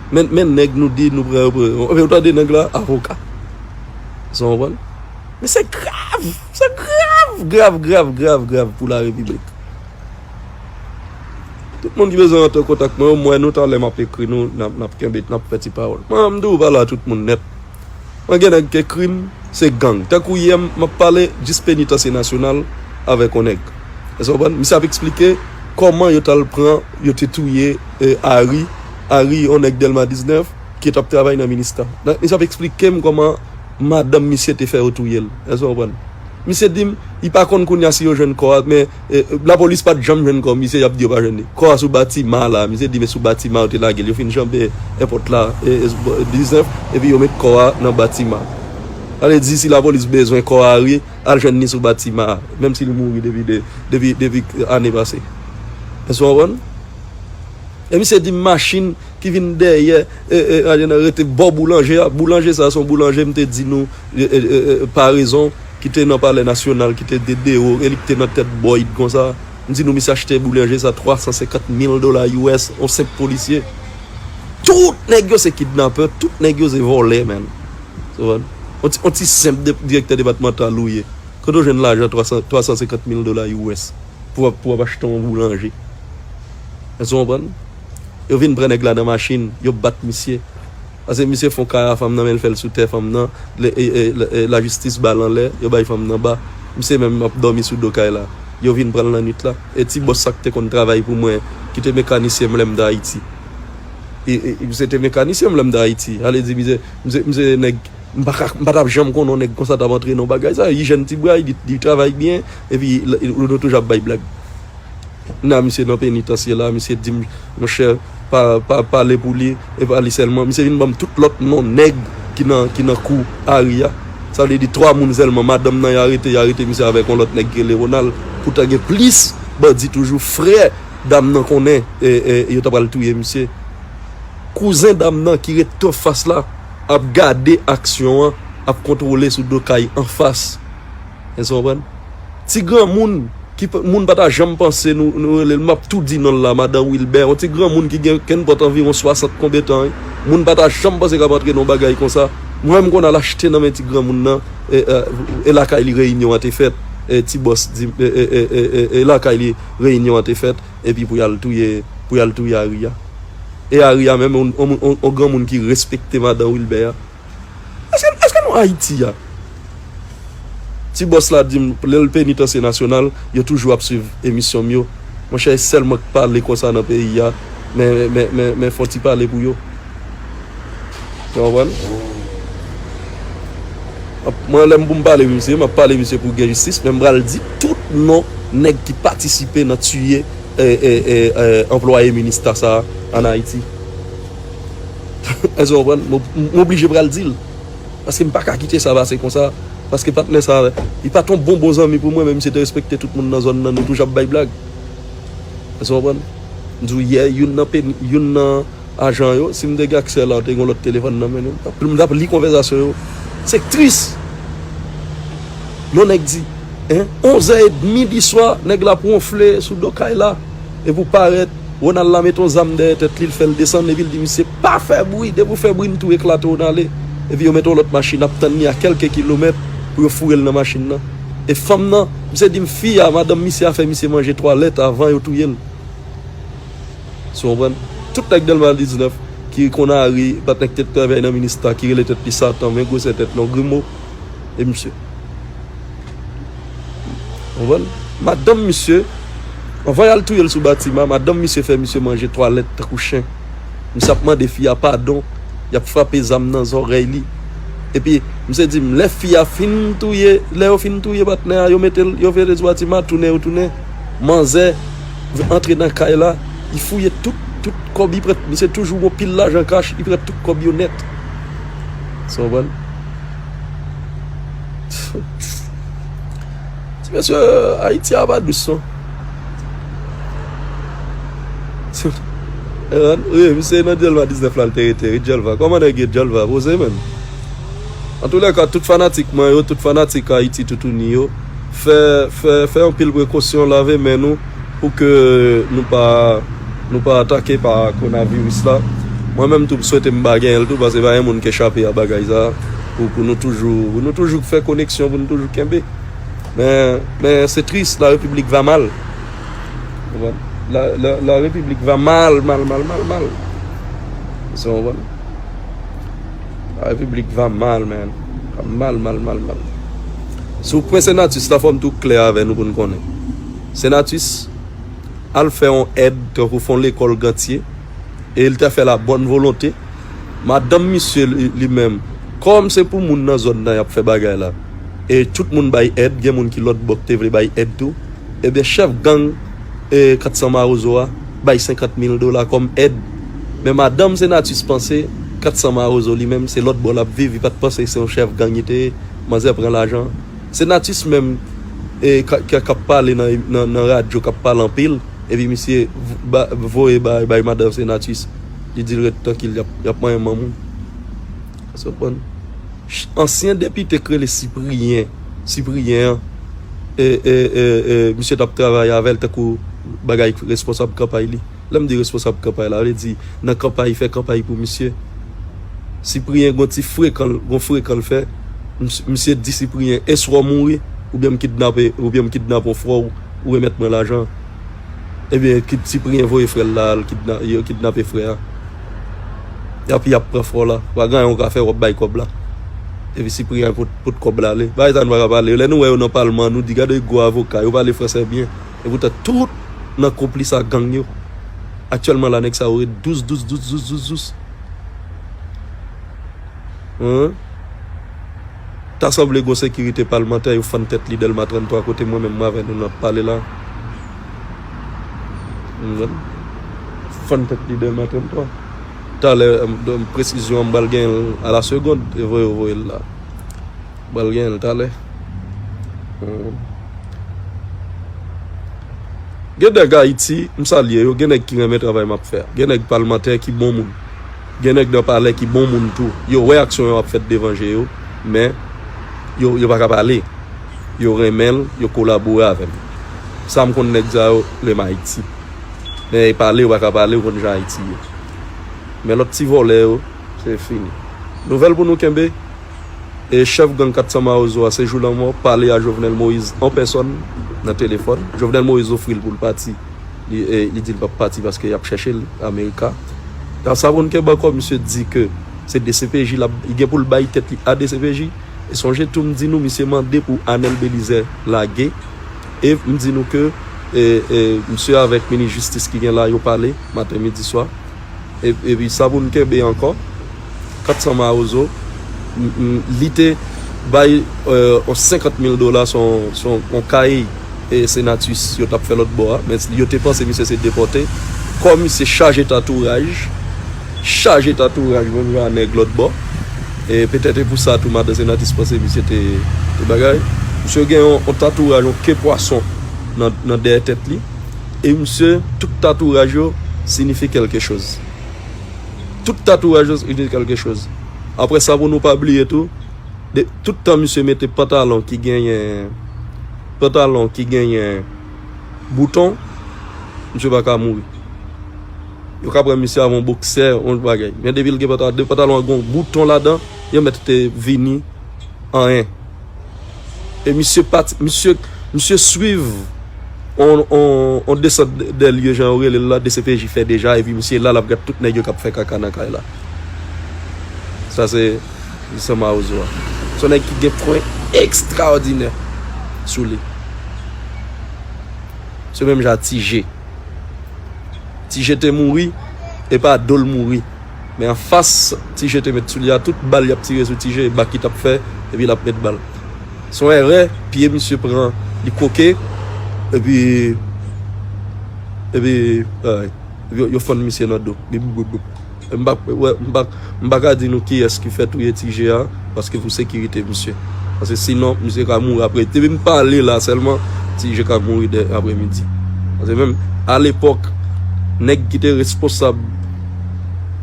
Men, men nèg nou di nou pran yo pou, epi ou tande nèg la, avoka. Sa w konprann? Men se grav, se grav, grav, grav, grav, grav pou la repiblik. Tout moun ki bezwen rantre kontak mwen, mwen nou talè m ap ekri nou, n ap, n ap kenbe, n ap fè ti pawòl. Mwen, m di w pa la tout moun nèt. Mwen gen nèg k ekri m, se gang. Tankou yè, m ap pale jis penitansye nasyonal avèk yon nèg. Èske w konprann? Misye ap eksplike kòman yo t al pran, yo te touye, eh, Ari, Ari, yon nèg Dèlma diznèf, ki t ap travay nan minista. Nan, misye ap eksplike m kòman madanm misye te fè yo touye l. Èske w konprann? Misye di m, li pa konn kounye a si yo jwenn kò a, men, eh, lapolis pa t janm jwenn kò misye, y ap di yo pa jwenn li. Kò a sou batiman la, misye di, men sou batiman yo te lage l, yo fin janbe èpòt la, eh, eh, diznèf, epi yo met kò a nan batiman. Sa vle di, si lapolis bezwen kò a, wi, al jwenn li sou batiman, menm si li mouri depi de, depi, depi ane pase. Èske w konprann? E misye di m machin ki vin dèyè, e, e, a, nan rete bò boulanje a. Boulanje sa, se yon boulanje, m te di nou, e, e, e, e, parezon, ki te nan Palè Nasyonal, ki te de dewo, e li ki te nan tèt Boyd konsa. M di nou, misye achte boulanje sa twa san senkant mil dola U S, yon senp polisye. Tout nèg yo se kidnapè, tout nèg yo se vòlè, man. Ou konprann? On ti, on ti senp de, direktè depatmantal ou ye. Kote w jwenn lajan twa san, twa san senkant mil dola U S pou w ap, pou w ap achte yon boulanje? Èske w konprann? Yo vin pran nèg la nan machin, yo bat misye. Paske misye fè yon kay a fanm nan, men l fè l sou tè fanm nan. Le, e, e, le, e, lajistis ba l anlè, yo bay fanm nan ba. Misye menm ap dòmi sou do kay la. Yo vin pran l nan nwit la. E ti bòs sa k te konn travay pou mwen, ki te mekanisyen m lè m t Ayiti. E, e, misye te mekanisyen m lè m t Ayiti. Ale di misye, misye, misye nèg, m pa ka, m pa t ap janm konnen yon nèg konsa t ap antre nan bagay sa. Li jèn ti bray, li, li travay byen, epi l, l, nou toujou ap bay blag. Nan misye nan penitansye la, misye di m, monchè, pa, pa pale pou li, e pa li sèlman. Misye vin ban m tout lòt non nèg ki nan, ki nan kou Ari a. Sa vle di twa moun sèlman, madanm nan y arete, y arete misye avèk yon lòt nèg ki rele Ronald. Poutan gen plis bandi toujou, frè dam nan konnen, e, e, yo ta pral touye misye. Kouzen dam nan ki ret anfas la ap gade aksyon an, ap kontwole sou do kay anfas. Èske w konprann? Ti granmoun ki p-, moun pa ta janm panse nou, nou rele l, m ap tou di non l la, madan Wilbè, yon ti granmoun ki gen kenpòt anviwon swasant konbyen tan, wi. Moun pa ta janm panse k ap antre nan yon bagay konsa. Mwen, m konn al achte nan men ti granmoun nan, e, e, e lakay li reyinyon an te fèt. E ti bòs di, e, e, e, e, e, e lakay li reyinyon an te fèt, epi pou y al touye, pou y al touye Ari a. E Ari a menm, on, on, on, on granmoun ki respekte madan Wilbè a. Èske, èske nou Ayiti a? Ti bòs la di m, lè l penitansye nasyonal, yo toujou ap swiv emisyon m yo. Monchè, e sèl mwen k pale konsa nan peyi a, men, men, men, men fè yon ti pale pou yo. Ou konprann? Mwen, lè m pou m pale misye, m ap pale misye pou gen jistis, men m pral di tout non nèg ki patisipe nan tiye, e, e, e, e, anplwaye minista sa a ann Ayiti. Èske w konprann? M ob-, m oblije pral di l. Paske m pa ka kite sa pase konsa. Paske patnè sa, li pa t yon bon, bon zanmi pou mwen, men misye te respekte tout moun nan zòn nan, nou toujou ap bay blag. Èske w konprann? M di w yè, youn nan peni-, youn nan ajan yo, si m te gen aksè la, te gen yon lòt telefòn nan men nou, m t ap, m t ap li konvèsasyon yo. Se tris. Yon nèg di, en, onzè edmi di swa, nèg la ap wonfle sou do kay la. Epi w parèt, Ronald la met yon zam dèyè tèt li, l fè l desann, epi l di misye, "Pa fè bri, depi w fè bri, m tou eklate w n ale." Epi yo mete yon lòt machin ap tann li a kèlke kilomèt pou yo foure l nan machin nan. E fanm nan, misye di m fi a, madanm misye a fè misye manje twalèt avan yo touye l. Ou konprann? Tout nèg Dèlma diznèf ki konn ari, pa t nèg ki te travay nan minista, ki rele tèt li Satan, men gwosè tèt, non, grimo, e misye. Ou konprann? Madanm misye, anvan y al touye l sou batiman, madanm misye fè misye manje twalèt tankou chen. Misye ap mande fi a padon, y ap frape zam nan zòrèy li. Epi, misye di m, lè fi a fin touye, lè yo fin touye patnè a, yo mete l, yo mete l sou batiman, tounen yo tounen. Manzè antre nan kay la, li fouye tout, tout kòb, li pran, misye toujou gon pil lajan kach, li pran tout kòb yo nèt. Sa w konprann? Ti mesye, Ayiti a pa dous, non. Wi, misye nan Djèlva diznèf la, l te rete, wi, Djèlva. Kòman nèg ye Djèlva? Poze, menm. Antoulèka, tout fanatik mwen yo, tout fanatik Ayiti toutouni yo, fè, fè, fè anpil prekosyon, lave men nou, pou ke nou pa, nou pa atake pa kowonaviris la. Mwen menm tou, m swete m pa genyen l tou, paske pa gen moun ki chape a bagay sa, pou, pou nou toujou, pou nou toujou fè koneksyon, pou nou toujou kenbe. Men, men se tris, la République va mal. Ou konprann? La, la, la République va mal, mal, mal, mal, mal. Ou konprann? La République va mal, man. Va mal, mal, mal, mal. Sou pwen Senatus la, fò m tou klè avè nou pou n konnen. Senatus al fè yon èd, tankou fè yon lekòl Gantye, e l te fè la bòn volonte. Madanm misye li, li menm, kòm se pou moun nan zòn nan y ap fè bagay la, e tout moun bay èd, gen moun ki lòt bò ki te vle bay èd tou, ebyen, chèf gang, e, kat san Mawozo a bay senkant mil dola kòm èd. Men madanm Senatus panse kat san Mawozo li menm, se lòt bò l ap viv, li pa t panse se yon chèf gang li te ye, manzè pran lajan. Senatus menm, e, ka, ka, k ap pale nan, nan, nan radyo, k ap pale anpil, epi misye v-, ba, voye bay, bay madanm Senatus. Li di l ret trankil, y ap, y ap manyen manman w. Sa w konprann? Ch-, ansyen depite k rele Cyprien, Cyprien an, e, e, e, e, misye t ap travay avè l tankou bagay responsab kanpay li. Lè m di responsab kanpay la, vle di nan kanpay, fè kanpay pou misye. Cyprien gon ti frekan, gon frekan l fè. Mis-, misye di Cyprien, eswa w mouri, oubyen m kidnape, oubyen m kidnape yon frè w, ou remèt mwen lajan. Ebyen, ki Cyprien voye frè l la, al kidna-, yo kidnape frè a. Epi y ap pran frè w la. Pa gen anyen w ka fè, w ap bay kòb la. Epi Cyprien pot, pot kòb la ale. Bagay sa nou pa ka pale. Lè nou wè yo nan palman, nou di, gade gwo avoka, yo pale fransè byen. Epoutan, tout nan konplis a gang yo. Aktyèlman la, nèg sa yo ret dous, dous, dous, dous, dous, dous. Hen? Ta sanble gon sekirite palmantè, yo fann tèt li Dèlma trannntwa, kote mwen menm, mwen avè nou, n ap pale la. Ou konprann? Fann tèt li Dèlma trannntwa. Talè, em, em, presizyon an, m pral gen l a la segond, e voye yo voye l la. M pral gen l talè. Hmm. Gen nèg Ayiti, m salye yo, gen nèg ki renmen travay m ap fè a. Gen nèg palmantè ki bon moun. Gen nèg nan palè ki bon moun tou. Yo wè aksyon yo ap fèt devan je yo, men yo, yo pa ka pale. Yo renmen l, yo kolabore avè l. Sa m konn nèg sa yo, lè m Ayiti. Men e pale, yo pa ka pale, yo konn jan Ayiti ye. Men lòt ti vòlè yo, se fini. Nouvèl pou nou kenbe. E chèf gang kat san Mawozo a, se jou lanmò, pale a Jovenel Moïse an pèsòn nan telefòn. Jovenel Moïse ofri l pou l pati. Li, e, li di l p ap pati paske y ap chèche l Amerika. Sa pou n kenbe ankò, misye di ke se D C P J l ap, li gen pou l bay tèt li a D C P J. E sonje tou, m di nou, misye mande pou Anèl Belizaire lage. E m di nou ke, e, e, misye avèk minis jistis ki gen la, yo pale maten, midi, swa. E, epi sa pou n kenbe ankò, kat san Mawozo, m, m, li te bay, e, yon senkant mil dola, se yon, se yon, yon kay, e, Senatus yo t ap fè lòt bò a, men yo te panse misye se depòte. Kòm misye chaje tatouraj, chaje tatouraj, menm jan a nèg lòt bò. E petèt e pou sa tou, madan Senatus panse misye te, te bagay. Misye gen yon, yon tatouraj, yon ke pwason nan, nan dèyè tèt li. E misye, tout tatouraj yo siyifi kèlke choz. Tout tatouraj yo siyifi kèlke choz. Apre sa, pou nou pa bliye tou, de, tout tan misye mete pantalon ki genyen, pantalon ki genyen bouton, misye pa ka mouri. Yo ka pran misye avè yon boksè, yon bagay. Men depi l gen pantalon, de pantalon an gen yon bouton ladan, yo mèt te vini anyen. E misye pati, misye, misye swiv On, on, on desant de, de lye jan yo rele l la, D C P J fè deja, epi misye la, l ap gad tout nèg yo k ap fè kaka nan kay la. Sa se Mister Mawozo a. Se yon nèg ki gen pwen ekstraòdinè sou li. Se menm jan Ti G. Ti G te mouri, e pa do l mouri. Men anfas Ti G te met sou li a, tout bal y ap tire sou Ti G, e bak li t ap fè, epi l ap met bal. Se yon erè, pye misye pran, li kwoke, epi, epi, ay, yo, yo fann misye nan do. Bip, bip, bip. M pa, wè, m pa, m pa ka di nou kiyès ki fè touye Ti G a, paske pou sekirite misye. Paske sinon, misye ka mouri apre. Depi m pale la sèlman, Ti G ka mouri dè apremidi. Paske menm, alepòk, nèg ki te responsab,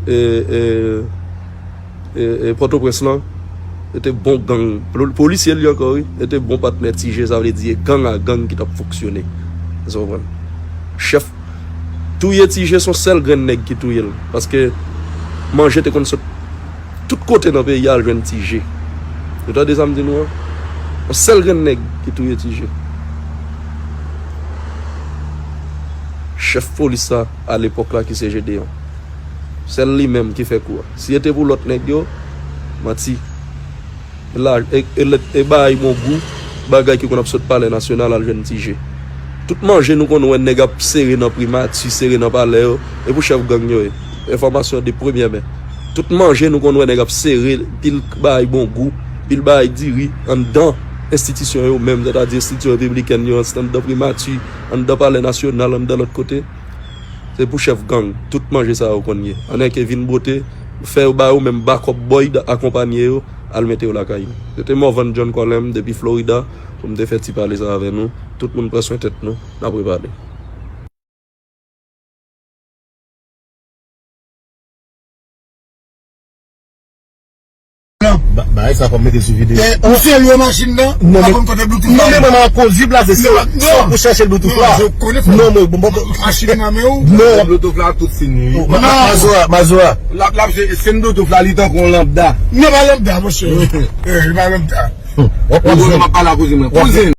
e, e, e, e, Pòtoprens lan, e te bon gang. Pol-, polisye li ankò, wi. E te bon patnè Ti G, sa vle di, e gang a gang ki t ap fonksyone. Èske w konprann? Chèf touye Ti G, se yon sèl grenn nèg ki touye l. Paske manje te konn sot tout kote nan peyi a al jwenn Ti G. Nou tande sa m di nou an? Yon sèl grenn nèg ki touye Ti G. Chèf polis la, alepòk la, ki se Jedeyon. Sèl li menm ki fè kou a. Si se te pou lòt nèg yo, manti. E la, e, e, e bagay bon gou, bagay ki konn ap sot Palè Nasyonal al jwenn Ti G. Tout manje nou konn wè nèg ap sere nan primati, sere nan palè yo, e pou chèf gang yo ye. Enfòmasyon de premyè men. Tout manje nou konn wè nèg ap sere, pil bagay bon gou, pil bagay diri, anndan enstitisyon yo menm, sètadi enstitisyon repibliken yo, anndan primati, anndan Palè Nasyonal, anndan lòt kote. Se pou chèf gang, tout manje sa yo konn ye. Ann enke vin bwote, fè yo ba yo menm bakòp bòy akonpanye yo, al mete yo lakay yo. Se te Morvan John Colem depi Florida pou m te fè ti pale sa avè nou. Tout moun pran swen tèt nou, n ap repale. Ba-, bagay sa fò m mete sou videyo. Ou serye machin nan? Non, men, non, men mwen, mwen konn kote Bluetooth la. Non, men mwen, mwen konn vib la, se sa. Non, non. Sa pou chèche Bluetooth la. Non, je connais pas. Non, mwen, bon, bon, bon. Machin nan men ou? Non. Bluetooth la tout fini. Non. Ma-, Mazora, Mazora. L ap, l ap, se, se Bluetooth la, li tankou yon lambda. Non, pa lambda, monchè. Eh, li pa lambda. Ou konnen m ap pale a kouzin mwen. Kouzin.